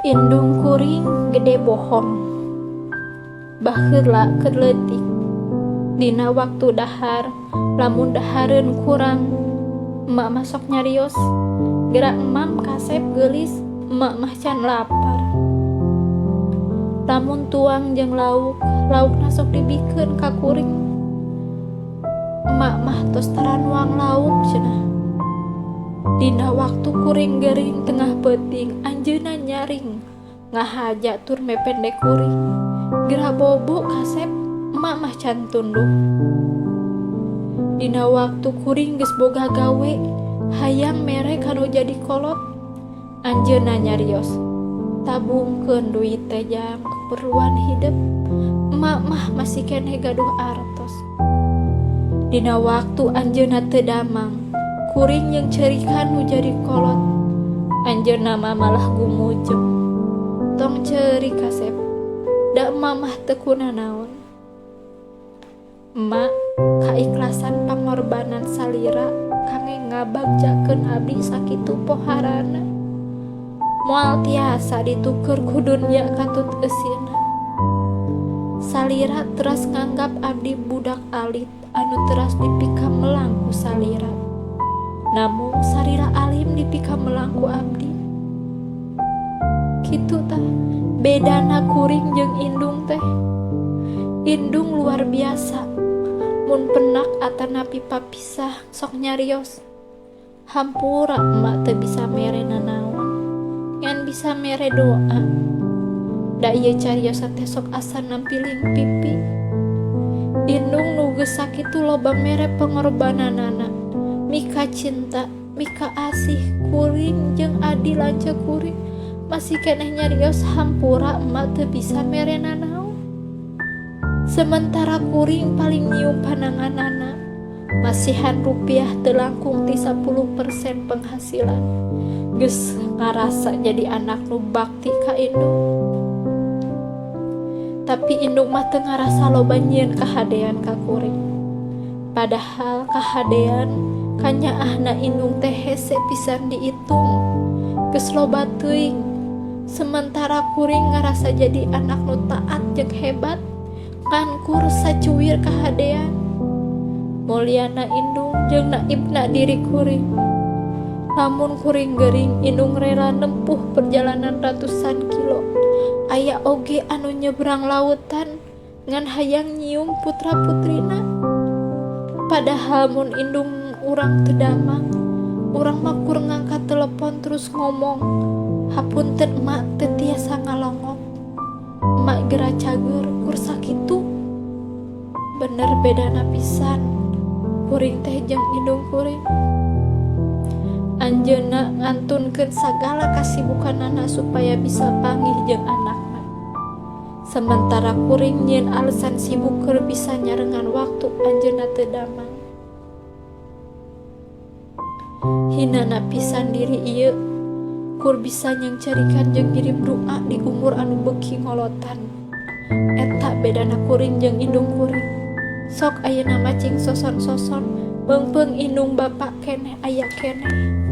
Indung kuring gede bohong. Baheula keur leutik, dina waktu dahar lamun dahareun kurang, emak mah sok nyarios, "Geura emam kasep geulis, emak mah can lapar." Lamun tuang jeung lauk, laukna sok dibikeun ka kuring. "Emak mah tos tara nuang lauk," cenah. Dina waktu kuring gering tengah peuting, anjeunna nyaring ngahaja tur mepende kuring, "Geura bobo kasep, emak mah can tunduh." Dina waktu kuring geus boga gawe, hayang mere ka nu jadi kolot, anjeunna nyarios, "Tabungkeun duit teh jang keperluan hidep, emak mah masih keneh gaduh artos." Dina waktu anjeunna teu damang, kuring jeung ceurikan nu jadi kolot, anjeunna mah malah gumujeng, "Tong ceurik kasep, da emak mah teu kunanaon." Emak, kaikhlasan pangorbanan salira kangge ngabagjakeun abdi sakitu poharana. Moal tiasa dituker ku dunya katut eusina. Salira teras nganggap abdi budak alit anu teras dipikamelang ku salira. Namung salira alim dipikamelang ku abdi. Kitu tah bedana kuring jeung indung teh. Indung luar biasa. Mun penak atanapi papisah sok nyarios, "Hampura, emak teu bisa mere nanaon, ngan bisa mere doa." Da ieu cariosan teh sok asa nampiling pipi. Indung nu geus sakitu loba mere pengorbananana, mika cinta, mika asih kuring jeung adi lanceuk kuring, masih keneh nyarios, "Hampura, emak teu bisa mere nanaon." Sementara kuring paling nyium pananganana, masihan rupiah teu langkung ti 10% penghasilan, geus ngarasa jadi anak nu bakti ka indung. Tapi indung mah teu ngarasa loba nyieun kahadean ka kuring. Padahal kahadean kanyaahna indung teh hese pisan diitung, geus loba teuing. Sementara kuring ngarasa jadi anak nu taat jeung hebat, ngan kur sacuwir kahadean. Mulyana indung jeung naibna diri kuring. Lamun kuring gering, indung rela nempuh perjalanan ratusan kilo, aya oge anu nyebrang lautan, ngan hayang nyium putra putrina. Padahal mun indung urang teu damang, urang mah kur ngangkat telepon terus ngomong, "Hapunten, emak teu tiasa ngalongok, emak gera cager," kur sakitu. Bener bedana pisan kuring teh jeung indung kuring. Anjeunna ngantunkeun sagala kasibukanana supaya bisa panggih jeung anakna. Sementara kuring nyieun alasan sibuk keur bisa nyarengan waktu anjeunna teu damang. Hinana pisan diri ieu kur bisa nyangcerikan jeung ngirim doa di umur anu beuki ngolotan. Eta bedana kuring jeung indung kuring. Sok ayeuna mah cing soson-soson, meungpeung indung bapa keneh aya keneh.